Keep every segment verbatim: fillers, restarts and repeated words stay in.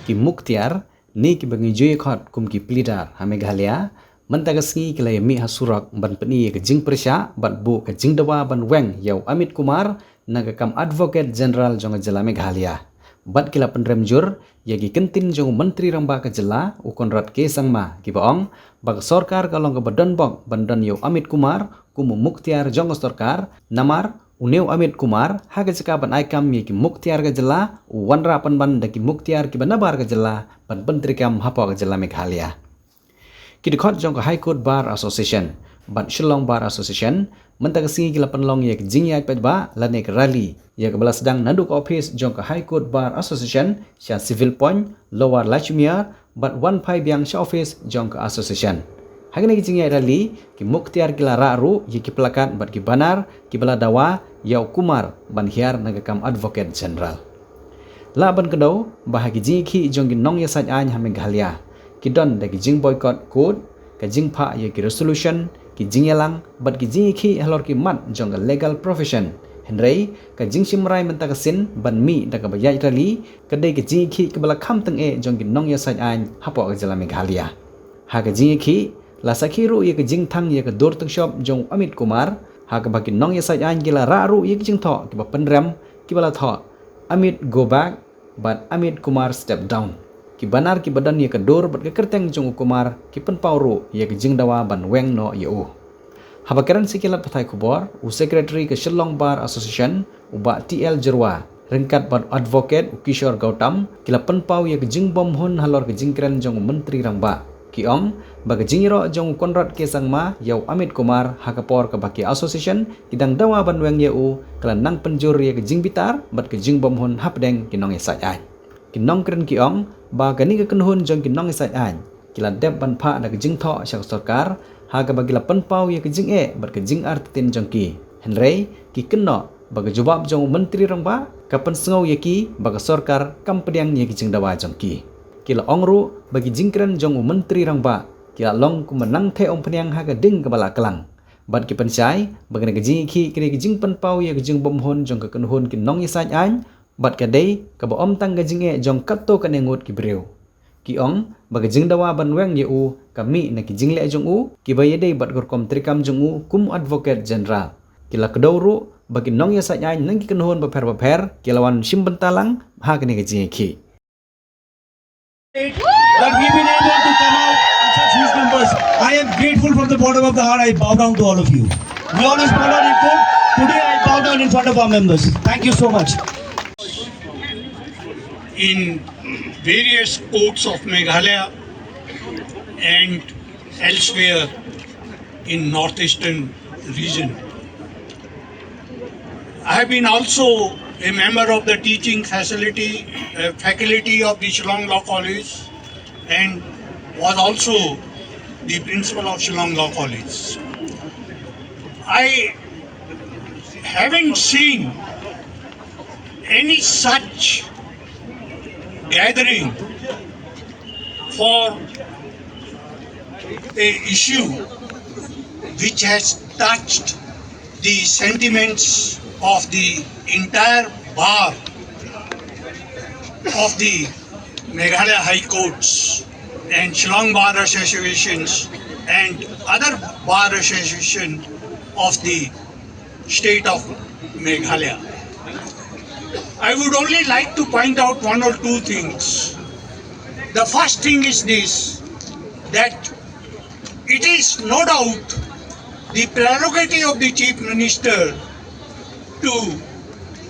Ki Muktiar, ne kiba ngi ju ïa khot kum ki Pleader ha Meghalaya, mynta ka sngi ki la ïa mih ha surok ban pyni ïa ka jingpyrshah bad buh ka jingdawa ban weng ïa u Amit Kumar na ka kam Advocate General jong ka jylla Meghalaya. Bad ki la pynrem jur ïa ki kyntien jong u Myntri Rangbah ka jylla, u Conrad K Sangma, kiba ong ba ka sorkar ka long kaba donbok ban don ïa u Amit Kumar kum u Muktiar jong ka sorkar, namar une u Amit Kumar, ha ka jaka ban ai kam ïa ki Muktiar ka jylla, u wanrah pynban da ki Muktiar kiba nabar ka jylla ban pyntreikam hapoh ka jylla Meghalaya. Ki dkhot jong ka High Court Bar Association bad Shillong Bar Association mynta ka sngi ki la pynlong ïa ka jingïaid paidbah lane ka rally, ïa kaba la sdang naduh ka ophis jong ka High Court Bar Association sha Civil Point, Lower Lachmiar, bad wan phai biang sha ophis jong ka association. Ha kane ka jingïaid rally, ki Muktiar ki la rah ruh ïa ki plakat bad ki banner kiba la dawa ïa u Kumar ban hiar na ka kam Advocate General. Lah ban kdew ba ha ki jingïakhih jong ki nongïasaid aiñ ha Meghalaya, ki don da ki jingboycott court, ka jingphah ïa ki resolution, ki jingïalang bad ki jingïakhih halor ki mat jong ka legal profession. Hynrei ka jingshim rai mynta ka sien ban mih da kaba ïaid rally ka dei ka jingïakhih kaba la kham tyngeh jong ki nongïasaid aiñ hapoh ka jylla Meghalaya. Ha ka jingïakhih la sakhi ruh ïa ka jingthang ïa ka dur tyngshop jong u Amit Kumar, ha kaba ki nongïasaid aiñ ki la rah ruh ïa ki jingthoh kiba pynrem kiba la thoh, "Amit go back" bad "Amit Kumar step down." Ki banner kiba don ïa ka dur bad ka kyrteng jong u Kumar ki pynpaw ruh ïa ka jingdawa ban weng noh ïa u. Haba kren sha ki lad pathai khubor, u Secretary ka Shillong Bar Association, u Bah T L Jyrwa, ryngkat bad Advocate u Kishore Gautam, ki la pynpaw ïa ka jingbymhun halor ka jingkren jong u Myntri Rangbah. Ki ong ba ka jingïaroh jong u Conrad K Sangma ïa u Amit Kumar ha ka por kaba ki association ki dang dawa ban weng ïa u, ka la nang pynjur ïa ka jingbitar bad ka jingbymhun hapdeng ki nongïasaid aiñ. Ki nongkren ki ong ba kane ka kynhun jong ki nongïasaid aiñ ki la dep ban phah da ka jingthoh sha ka sorkar, ha kaba ki la pynpaw ïa ka jingeh bad ka jingartatien jong ki. Hynrei ki kynnoh ba ka jubab jong u Myntri Rangbah ka pynsngew ïa ki ba ka sorkar kam pdiang ïa ki jingdawa jong ki. Ki la ong ruh ba ki jingkren jong u Myntri Rangbah ki la long kumba nang theh umphniang ha ka ding kaba la klang. Bad ki pynshai ba kane ka jingïakhih ka dei ka jingpynpaw ïa ka jingbymhun jong ka kynhun ki nongïasaid aiñ, bad ka dei kaba ym tang ka jingeh jong katto katne ngut ki briew. Ki ong ba ka jingdawa ban weng ïa u ka mih na ki jingleh jong u kiba ïadei bad ka rukom treikam jong u kum Advocate General. Ki la kdew ruh ba ki nongïasaid aiñ na ki kynhun bapher bapher ki la wan shim bynta lang ha kane ka jingïakhih. That we've been able to come out in such huge numbers. I am grateful from the bottom of the heart. I bow down to all of you. We always bow down in court. Today I bow down in front of our members. Thank you so much. In various courts of Meghalaya and elsewhere in northeastern region. I have been also a member of the teaching facility, uh, faculty of the Shillong Law College, and was also the principal of Shillong Law College. I haven't seen any such gathering for a issue which has touched the sentiments of the entire bar of the Meghalaya High Courts and Shillong Bar Associations and other bar association of the state of Meghalaya. I would only like to point out one or two things. The first thing is this, that it is no doubt the prerogative of the Chief Minister to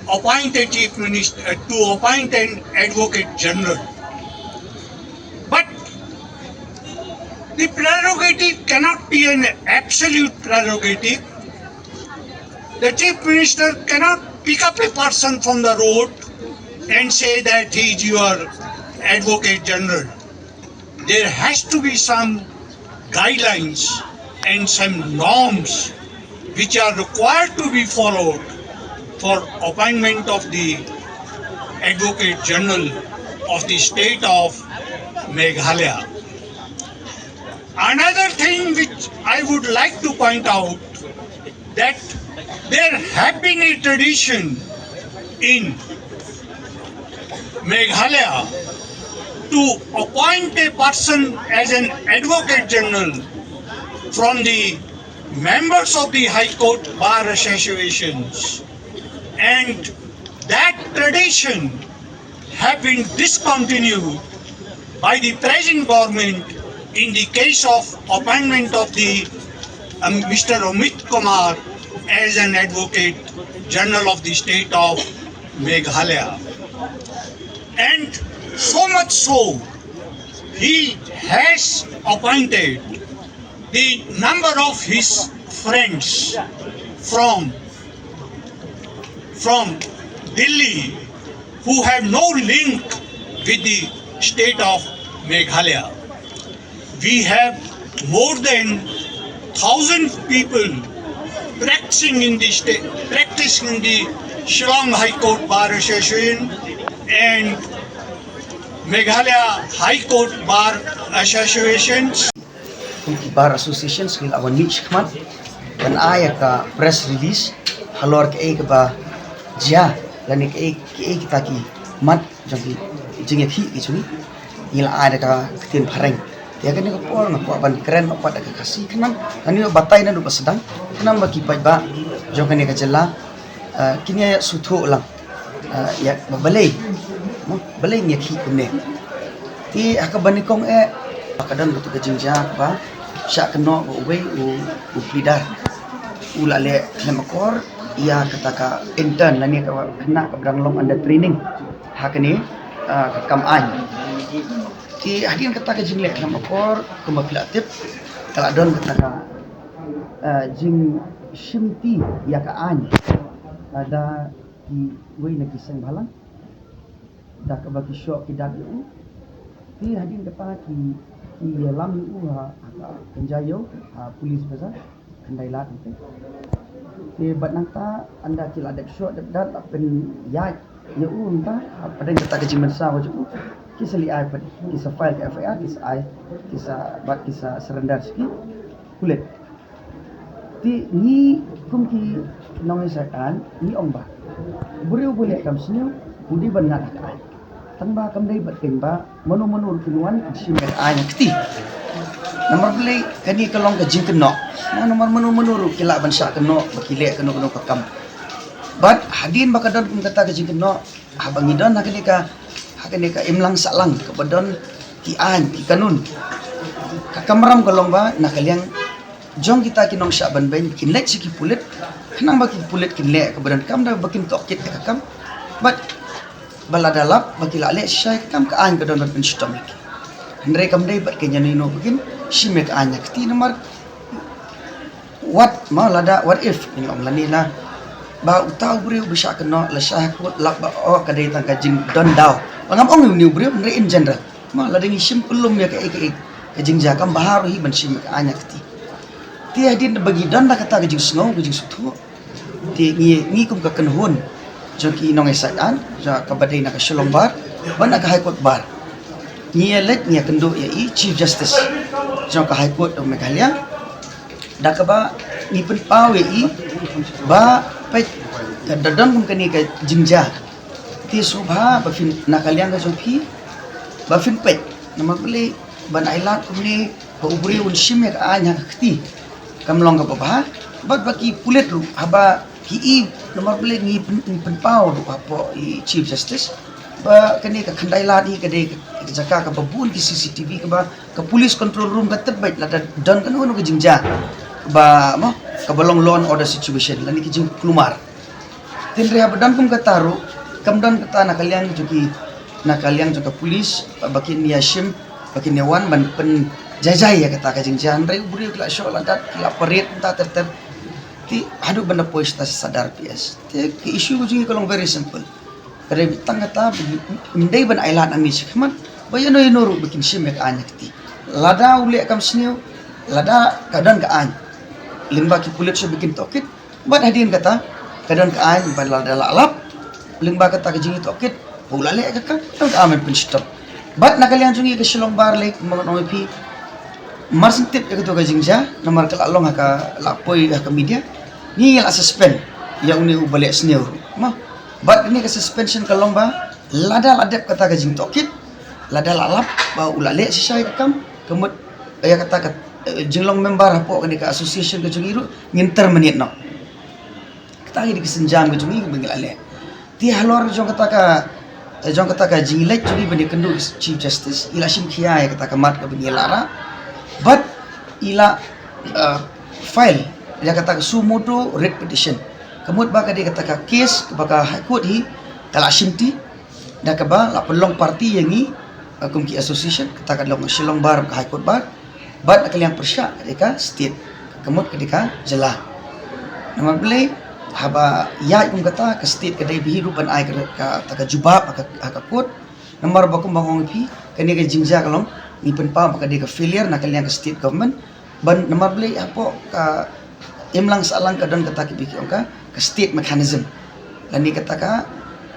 appoint a Chief Minister, uh, to appoint an Advocate General. But the prerogative cannot be an absolute prerogative. The Chief Minister cannot pick up a person from the road and say that he is your Advocate General. There has to be some guidelines and some norms which are required to be followed for appointment of the Advocate General of the state of Meghalaya. Another thing which I would like to point out, that there have been a tradition in Meghalaya to appoint a person as an advocate general from the members of the High Court Bar Associations, and that tradition have been discontinued by the present government in the case of appointment of the um, Mister Amit Kumar as an advocate general of the state of Meghalaya. And so much so, he has appointed the number of his friends from from Delhi who have no link with the state of Meghalaya. We have more than thousand people practicing in the state, practicing in the Shillong High Court Bar Association and Meghalaya High Court Bar Associations. Kum ki bar associations ki la wan mih shakhmat ban ai ïa ka press release halor kaei kaba jia lane kaei kaei kita ki mat jong ki jingïakhih ki jong ngi. Ngi la ai da ka ktien phareng. Te ïa kane ka por nga kwah ban kren noh pat da ka Khasi khnang, khnang ïoh batai naduh ba sdang, khnang ba ki paidbah jong kane ka jylla, eh, kin ïa sngewthuh lang. Ah, ïa, ba balei. Mo, balei ngi ïakhih kumne. Te ha kaba nyngkong eh, ba ka don katu ka jingjia kaba shah kynnoh ba uwei u, u pleader u la leh khlem akor ïa kata ka intern lane ka khynnah kaba dang long under training ha kane, ah, ka kam aiñ. Te hadien kata ka jingleh khlem akor, kumba phi la tip, ka la don kata ka, ah, jingshimti ïa ka aiñ lada kiwei na ki seng bhalang da kaba ki shoh ki dak ïa u. Te hadien kata ki, ki ïalam ïa u ha, ha ka Kynja Ïew, ha Police Bazar, Khyndai Lad. Te bad nangta ynda ki la dep shoh dep dat la pynïaid ïa u nangta, ha pdeng kata ka jingmynsaw jong u, ki sa leit ai pat, ki sa file ka F I R, ki sa ai, ki sa, bad ki sa surrender sha ki pulit. Te ngi kum ki nongïasaid aiñ ngi ong ba u briew uba leh kam sniew u dei ban ngat ha ka aiñ. Tang ba kam dei bad keiñ ba mano mano ruh kin wan kin shim ïa ka aiñ ha kti. Namar balei kane ka long ka jingkynnoh. Namar mano mano ruh ki lah ban shah kynnoh ba ki leh kano kano ka kam. Bad hadien ba ka don kum kata ka jingkynnoh, haba ngi don ha kane ka, ha kane ka imlang sahlang kaba don ki aiñ ki kanun, ka kamram ka long ba na ka liang jong kita ki nongshah ban beiñ kin leit sha ki pulit, khnang ba ki pulit kin leh kaba donkam da ba kin tohkit ïa ka kam. Bad ba lada lap ba ki la leh shisha ïa ka kam, ka aiñ ka don ban pynshitom ïa ki. Hynrei kam dei bad keiñ ïano ïano ba kin shim ïa ka aiñ ha kti namar what, ma lada what if, ngi ong lane la ba uta u briew ba shah kynnoh la shah kut lap ba oh ka dei tang ka jingdon daw. Ba ngam ong ïa une u briew, hynrei in general. Ma lada ngi shim kullum ïa kaei kaei ka jingjia kam bha ruh hi ban shim ïa ka aiñ ha kti. Te hadien ba ngi don da kata ka jingsngew ka jingsngewthuh, te ngi, ngi kum ka kynhun jong ki nongïasaid aiñ jong kaba dei na ka Shillong Bar bad na ka High Court Bar, ngi ïa leit ngi ïa kynduh ïa i Chief Justice jong ka High Court of Meghalaya, da kaba ngi pynpaw ïa i ba peit ka da don kum kane ka jingjia. Te sngewbha ba phin, na ka liang ka jong phi, ba phin peit namar balei ban ailad kumne ba u briew un shim ïa ka aiñ ha ka kti. Kam long kaba bha. Bad ba ki pulit ruh haba ki i, namar balei ngi pyn, ngi pynpaw ruh hapoh i Chief Justice ba kane ka Khyndai Lad hi ka dei ka, ka jaka kaba bun ki C C T V, kaba ka police control room ka tip beit lada don kano kano ka jingjia kaba, mo, kaba long law and order situation lane ki jingkulmar. Te hynrei haba don kum kata ruh, kam don kata na ka liang jong ki, na ka liang jong ka police ba kin ïa shim, ba kin ïa wan ban pynjaijai ïa kata ka jingjia. Hynrei u briew ki la shoh la dat, ki la parade mynta ter ter. Te haduh ban da poi sha Sadar P S. Te ka issue ka jong ngi ka long very simple. Ka dei tang kata, ym dei ban ailad nangne shakhmat ba ïano ïano ruh ba kin shim ïa ka aiñ ha kti. Lada u leh kam sniew, lada ka don ka aiñ, lyngba ki pulit shuh ba kin tohkit. Bad hadien kata ka don ka aiñ ba lada la lap lyngba kata ka jingïatohkit ba u la leh ka kam, ka don ka aiñ ban pynshitom. Bad na ka liang jong ngi ka Shillong Bar lei, kumba ngan ong ïa phi, mar shen tip ïa kato ka jingjia, namar ka la long ha ka, la poi ha ka media, ngi la suspend ïa une uba leh sniew ruh, mo. Bad kane ka suspension ka long ba lada la dep kata ka jingtohkit, Lada la lap ba u la leh shisha ïa ka kam, ka mut ïa kata ka, eh, jinglong member hapoh kane ka association ka jong ngi ruh ngin terminate noh. Kata ka dei ka sienjam ka jong ngi kaba ngi la leh. Te halor jong kata ka, eh, jong kata ka jingleit jong ngi ban ïakynduh Chief Justice, i la shim khia ïa kata ka mat kaba ngi la rah bad i la, eh, file ïa kata ka suo motu writ petition. Ka mut ba ka dei kata ka case kaba ka High Court hi ka la shimti da kaba la pynlong party ïa ngi, eh, kum ki association, kata ka long Shillong Bar, ka High Court Bar, bad na ka liang pyrshah ka dei ka state, ka mut ka dei ka jylla. Namar balei, haba ïaid kum kata, ka state ka dei bha hi ruh ban ai ka, kata ka jubab ha ka, ha ka court. Namar ba kumba nga ong ïa phi, kane ka jingjia ka long, ngi pynpaw ba ka dei ka failure na ka liang ka state government. Ban namar balei hapoh ka imlang sahlang ka don kata kiba ki ong ka, ka state mechanism. Lane kata ka,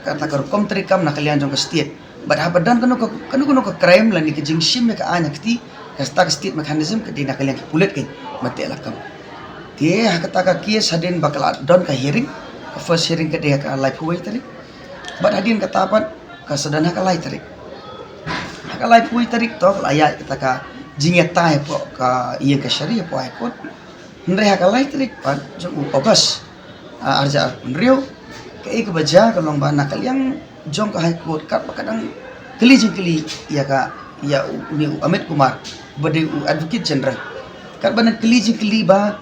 kata ka rukom treikam na ka liang jong ka state. Bad haba don kano ka, kano kano ka crime lane ka jingshim ïa ka aiñ ha kti, kata ka state mechanism ka dei na ka liang ki pulit kein ban teh lakam. Te ha kata ka case hadien ba ka la don ka hearing, ka first hearing ka dei ha ka laiphew wei tarik. Bad hadien kata pat ka sa don ha ka lai tarik. Ha ka laiphew wei tarik to ka la ïaid kata ka jingïatai hapoh ka ïing kashari hapoh High Court. Hynrei ha ka lai tarik pat jong u August, ah, arhajar arphew hynriew, kaei kaba jia ka long ba na ka liang jong ka High Court katba ka dang kylli jingkylli ïa ka, ïa u, une u Amit Kumar ba dei u Advocate General. Katba dang kylli jingkylli ba,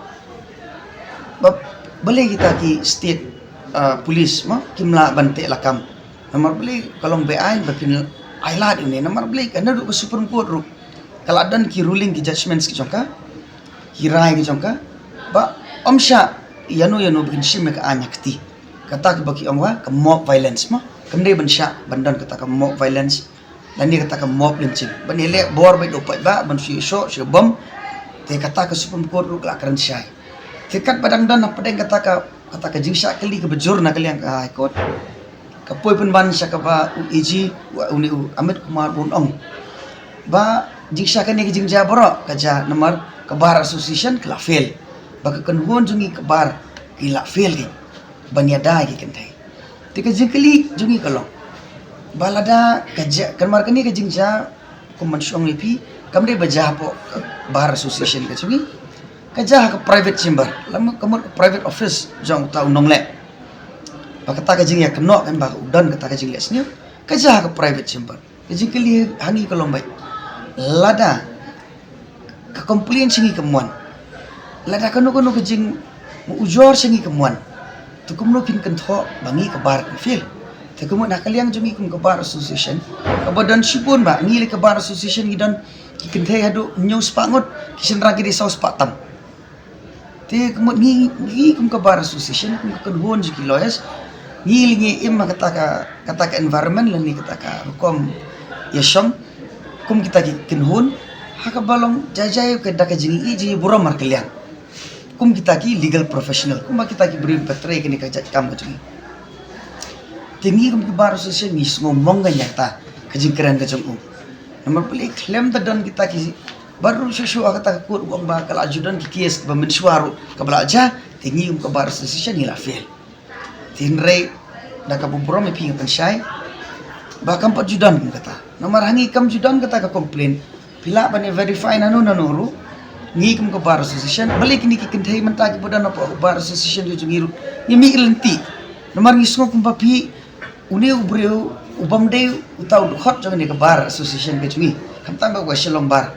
ba balei kita ki state, ah, police mo kim lah ban teh lakam. Namar balei ka long beaiñ ba phin ailad ïa une, namar balei ka naduh ka Supreme Court ruh ka la don ki ruling, ki judgments ki jong ka, ki rai ki jong ka, ba ym shah ïano ïano ba kin shim ïa ka aiñ ha kti. Kata kaba ki ong ba ka mob violence mo, kam dei ban shah ban don kata ka mob violence lane kata ka mob lynching ban ïaleh bor bad u paidbah ban shu shoh shu bom. Te kata ka Supreme Court ruh ka la kren shai. Te katba dang don hapdeng kata ka, kata ka jingshah kylli kaba jur na ka liang ka High Court, ka poi pynban sha kaba u AG, u, une u Amit Kumar un ong ba jingshah kane ka jingjia baroh ka jia namar ka Bar Association ka la fail. Ba ka kynhun jong ngi ka bar ki la fail ki ban ïada ïa ki kynthei. Te ka jingkylli jong ngi ka long ba lada ka jia, namar kane ka jingjia, kum ban shu ong ïa phi, kam dei ba jia hapoh ka Bar Association ka jong ngi. Ka jia ha ka private chamber, lane ka mut ka private office jong uta u nongleh. Ba kata ka jingïakynnoh kan ba u don kata ka jingleh sniew, ka jia ha ka private chamber. Ka jingkylli ha ngi ka long ba lada ka complaint sha ngi kam wan, lada kano kano ka jingujor sha ngi kam wan, te kumno phin kynthoh ba ngi ka bar ka fail? Te kumno na ka liang jong ngi kum ka Bar Association, kaba don shibun ba ngi lei ka Bar Association ngi don ki kynthei haduh hynñiew spah ngut, ki shynrang ki dei saw spah tam. Te kumno ngi, ngi kum ka Bar Association, kum ka kynhun jong ki lawyers, ngi lei ngi im ha kata ka, kata ka environment lane kata ka rukom ïashong kum kita ki kynhun ha kaba long jai jai ka da ka jingïeit jingburom markylliang. Kum kita ki legal professional, kumba kita ki briew ba trei kane ka jait kam ka jong ngi. Te ngi kum ki Bar Association ngi sngew mong ïa kata ka jingkren ka jong u. Namar balei khlem da don kita ki, bad ruh shuh shuh ha kata ka court u ong ba ka la ju don ki case ba mynshuwa ruh kaba la jia, te ngi kum ka Bar Association ngi la fail. Te hynrei da ka burom ïa phi nga pynshai ba kam pat ju don kum kata. Namar ha ngi kam ju don kata ka complaint. Phi lah ban ïa verify nano nano ruh, ngi kum ka Bar Association, balei kine ki kynthei mynta kiba don hapoh Bar Association ka jong ngi ruh ngi mih lynti. Namar ngi sngew kumba phi, une u briew u bym dei uta u dkhot jong kane ka Bar Association ka jong ngi, khamtam ba ka Shillong Bar.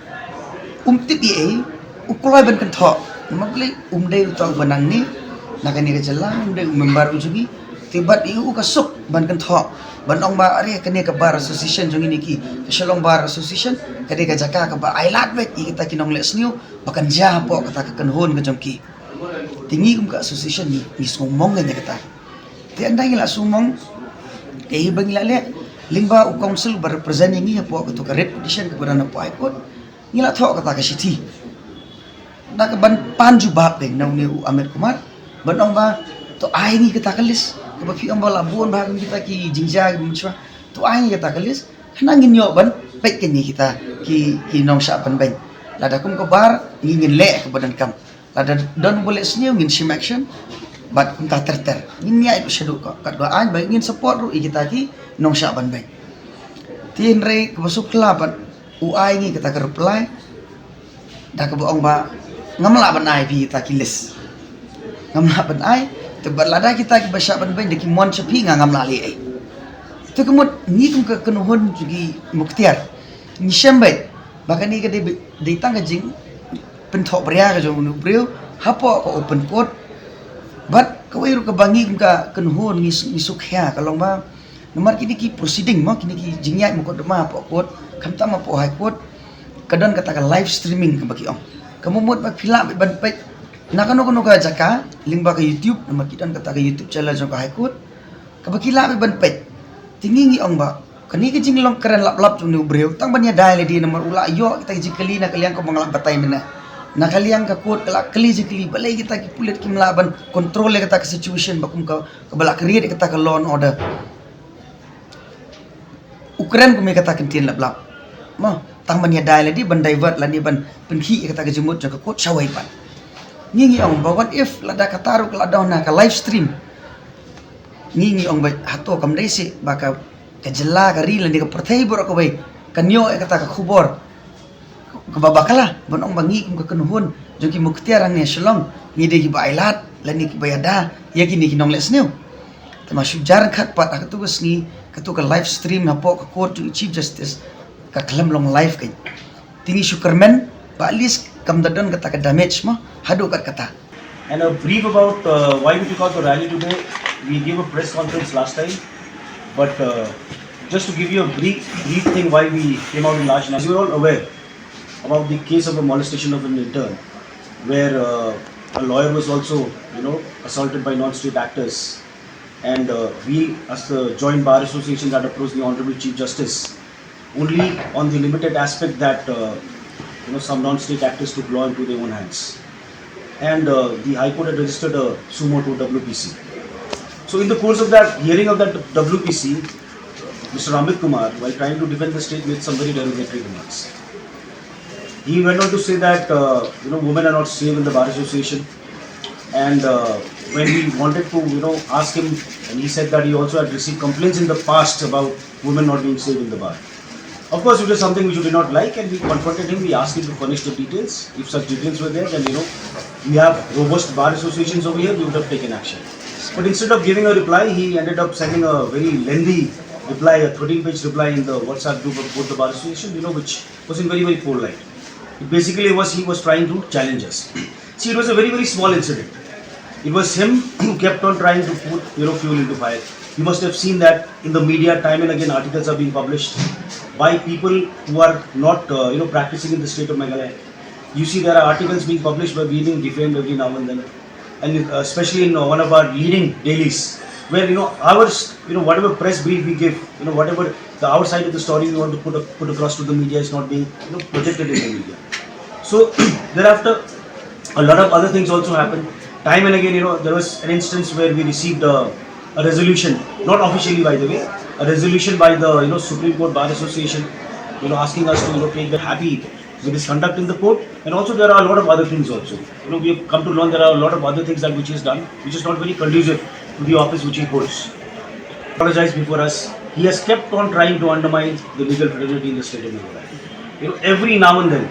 Um tip ei ei, u kloi ban kynthoh. Namar balei? Um dei uta uba nangne na kane ka jylla, um dei u member u jong ngi. Te bad ïa u ka suk ban kynthoh, ban ong ba are kane ka Bar Association jong ngi ne ki, ka Shillong Bar Association, ka dei ka jaka kaba ailad beit ïa kita ki nongleh sniew ba kan jia hapoh kata ka kynhun ka jong ki. Te ngi kum ka association ngi, ngi sngew mong ïa kata. Te ynda ngi la sngew mong, kaei ba ngi la leh, lyngba u counsel ba represent ïa ngi hapoh kato ka writ petition kaba don hapoh High Court, ngi la thoh kata ka shithi da ka ban pan jubab dei na une u Amit Kumar, ban ong ba to ai ngi kata ka list kaba phi ong ba la bun bha kum kita ki jingjia kiba mynshuwa. To ai ngi kata ka list, khnang ngin ïoh ban peit kane kita ki, ki nongshah ban beiñ. Lada kum ka bar ngi ngin leh kaba donkam. Lada don uba leh sniew ngin shim action. Bad kumta ter ter ngin ïaid shaduh ka, katba aiñ ba ngin support ruh ïa kita ki nongshah ban beiñ. Te hynrei kaba suk khlap bad u ai ngi kata ka reply da kaba ong ba ngam lah ban ai phi kata ki list. Ngam lah ban ai. Te bad lada kita kiba shah ban beiñ da ki mon sha phi, nga ngam lah leh ei. Te ka mut ngi kum ka kynhun jong ki muktiar ngi shem beit ba kane ka dei, dei tang ka jingpynthoh bria ka jong u briew hapoh ka open court. Bad kawei ruh kaba ngi kum ka kynhun ngi, ngi suk khia ka long ba namar kine ki proceeding mo, kine ki jingïaid mukotduma hapoh court, khamtam hapoh High Court, ka don kata ka live streaming kaba ki ong. Ka mut ba phi lah beit ban peit na kano kano ka jaka lyngba ka YouTube, namar ki don kata ka YouTube channel jong ka High Court kaba ki lah beit ban peit. Te ngi ngi ong ba kane ka jinglong kren lap lap jong une u briew tang ban ïada ïa lade, namar u la ïoh kita ki jingkylli na ka liang kaba nga la batai mynne, na ka liang ka court ka la kylli jingkylli, balei kita ki pulit kim lah ban control ïa kata ka situation ba kum ka, kaba la create ïa kata ka law and order. U kren kum ïa kata ka ktien lap lap mo, tang ban ïada ïa lade ban divert lane ban pynkhih ïa kata ka jingmut jong ka court shawei pat. Ngi ngi ong ba what if lada kata ruh ka la don na ka live stream. Ngi ngi ong ba hato kam dei seh ba ka, ka jylla, ka ri lane ka pyrthei baroh kawei kan ïoh ïa kata ka khubor kaba bakla ban ong ba ngi kum ka kynhun jong ki muktiar hangne Shillong ngi dei kiba ailad lane kiba ïada ïa kine ki nongleh sniew. Te ma shu jar khat pat ha katu ka sngi, katu ka live stream hapoh ka court jong i Chief Justice ka khlem long live kein. Te ngi shu kyrmen ba at least kam da don kata ka damage mo, haduh kat kata. And a brief about uh, why we took out the rally today. We gave a press conference last time, but uh, just to give you a brief, brief thing why we came out in large numbers. You're all aware about the case of a molestation of an intern, where uh, a lawyer was also, you know, assaulted by non-state actors. And uh, we, as the Joint Bar Association, had approached the Honorable Chief Justice only on the limited aspect that uh, you know, some non-state actors took law into their own hands. And uh, the High Court had registered a suo motu W P C. So in the course of that hearing of that W P C, Mister Amit Kumar, while trying to defend the state, made some very derogatory remarks. He went on to say that uh, you know, women are not safe in the Bar Association. And uh, when we wanted to, you know, ask him, and he said that he also had received complaints in the past about women not being safe in the bar. Of course, it was something which we did not like, and we confronted him. We asked him to furnish the details. If such details were there, then, you know, we have robust bar associations over here, we would have taken action. But instead of giving a reply, he ended up sending a very lengthy reply, a thirteen-page reply in the WhatsApp group of both the bar association, you know, which was in very, very poor light. Basically, was he was trying to challenge us. See, it was a very, very small incident. It was him who kept on trying to put, you know, fuel into fire. You must have seen that in the media, time and again, articles are being published by people who are not, uh, you know, practicing in the state of Meghalaya. You see, there are articles being published by being defamed every now and then, and uh, especially in uh, one of our leading dailies, where, you know, our, you know, whatever press brief we give, you know, whatever the our side of the story we want to put up, put across to the media is not being, you know, projected in the media. So thereafter, a lot of other things also happened. Time and again, you know, there was an instance where we received a, a resolution, not officially, by the way, a resolution by the, you know, Supreme Court Bar Association, you know, asking us to, you know, take the happy with his conduct in the court, and also there are a lot of other things also. You know, we have come to learn there are a lot of other things that which he has done, which is not very conducive to the office which he holds. Apologize before us. He has kept on trying to undermine the legal fraternity in the state of Meghalaya. You know, every now and then,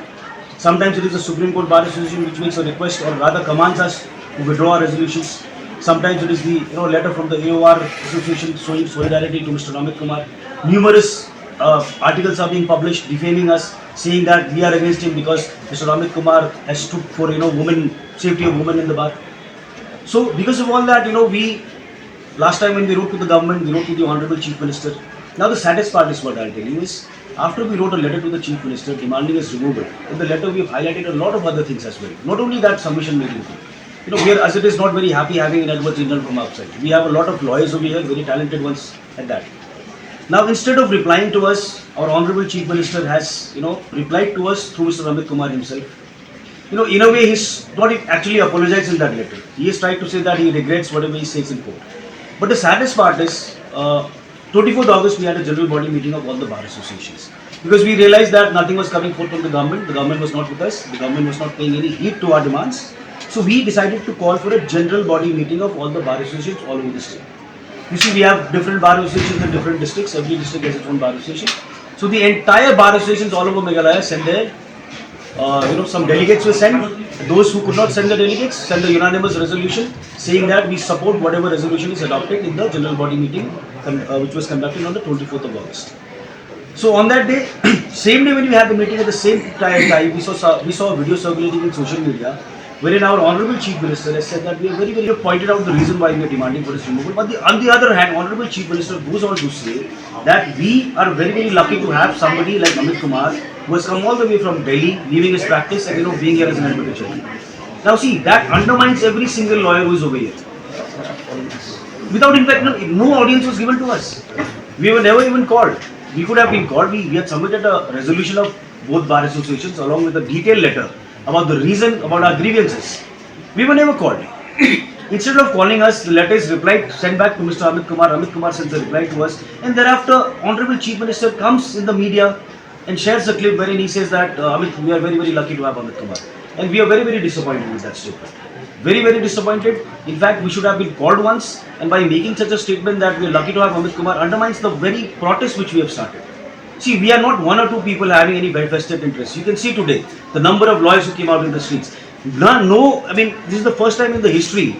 sometimes it is the Supreme Court Bar Association which makes a request or rather commands us to withdraw our resolutions. Sometimes it is the, you know, letter from the A O R Association showing solidarity to Mister Amit Kumar. Numerous uh, articles are being published defaming us, saying that we are against him because Mister Amit Kumar has stood for, you know, women, safety of women in the bar. So because of all that, you know, we, last time when we wrote to the government, we wrote to the Honorable Chief Minister. Now the saddest part is what I'll tell you is, after we wrote a letter to the Chief Minister demanding his removal, in the letter we have highlighted a lot of other things as well. Not only that submission making thing. You know, we are, as it is, not very happy having an Advocate General from outside. We have a lot of lawyers over here, very talented ones at that. Now, instead of replying to us, our Honorable Chief Minister has, you know, replied to us through Mister Amit Kumar himself. You know, in a way, he's not actually apologized in that letter. He has tried to say that he regrets whatever he says in court. But the saddest part is, uh, twenty-fourth August, we had a general body meeting of all the bar associations. Because we realized that nothing was coming forth from the government. The government was not with us. The government was not paying any heed to our demands. So we decided to call for a general body meeting of all the bar associations all over the state. You see, we have different bar associations in different districts. Every district has its own bar association. So the entire bar associations all over Meghalaya send their, uh, you know, some delegates were sent. Those who could not send the delegates send a unanimous resolution saying that we support whatever resolution is adopted in the general body meeting con- uh, which was conducted on the twenty-fourth of August. So on that day, same day when we had the meeting, at the same time, time we saw we saw a video circulating in social media wherein our Honorable Chief Minister has said that we are very, very pointed out the reason why we are demanding for his removal. But the, on the other hand, Honorable Chief Minister goes on to say that we are very, very lucky to have somebody like Amit Kumar, who has come all the way from Delhi, leaving his practice and, you know, being here as an advocate general. Now see, that undermines every single lawyer who is over here. Without, in fact, no, no audience was given to us. We were never even called. We could have been called. We, we had submitted a resolution of both bar associations along with a detailed letter about the reason, about our grievances. We were never called. Instead of calling us, the letter is replied, sent back to Mister Amit Kumar. Amit Kumar sends a reply to us, and thereafter, Honorable Chief Minister comes in the media and shares a clip wherein he says that, uh, Amit, we are very, very lucky to have Amit Kumar. And we are very, very disappointed with that statement. Very, very disappointed. In fact, we should have been called once, and by making such a statement that we are lucky to have Amit Kumar undermines the very protest which we have started. See, we are not one or two people having any vested interests. You can see today the number of lawyers who came out in the streets. No, no, I mean, this is the first time in the history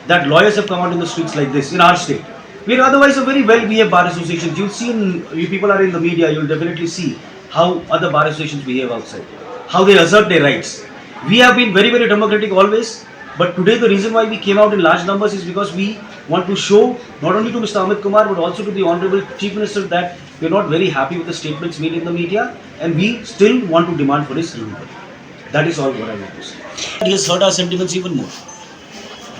that lawyers have come out in the streets like this in our state. We are otherwise a very well behaved bar association. You'll see, in, you people are in the media, you'll definitely see how other bar associations behave outside, how they assert their rights. We have been very, very democratic always, but today the reason why we came out in large numbers is because we want to show not only to Mister Amit Kumar but also to the Honorable Chief Minister that we are not very happy with the statements made in the media and we still want to demand for his removal. That is all what I want to say. He has hurt our sentiments even more.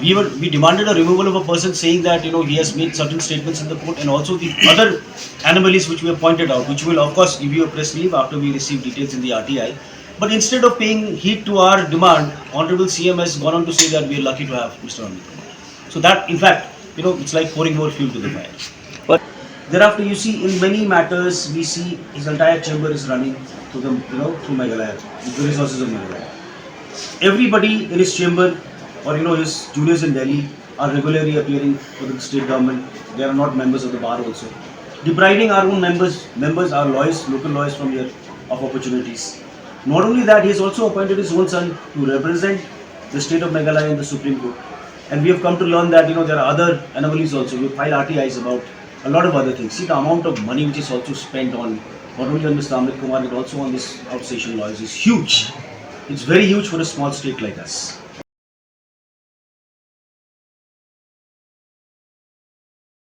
We were we demanded a removal of a person saying that, you know, he has made certain statements in the court, and also the other anomalies which we have pointed out, which will of course give you a press relief after we receive details in the R T I. But instead of paying heed to our demand, Honorable C M has gone on to say that we are lucky to have Mister Amit Kumar. So that, in fact, you know, it's like pouring more fuel to the fire. But thereafter, you see, in many matters, we see his entire chamber is running to the, you know, through Meghalaya, the resources of Meghalaya. Everybody in his chamber, or, you know, his juniors in Delhi, are regularly appearing for the state government. They are not members of the bar also, depriving our own members, members, our lawyers, local lawyers from here, of opportunities. Not only that, he has also appointed his own son to represent the state of Meghalaya in the Supreme Court. And we have come to learn that, you know, there are other anomalies also. We file R T Is about a lot of other things. See, the amount of money which is also spent on not only on Mister Amit Kumar but also on this outstation lawyers is huge. It's very huge for a small state like us.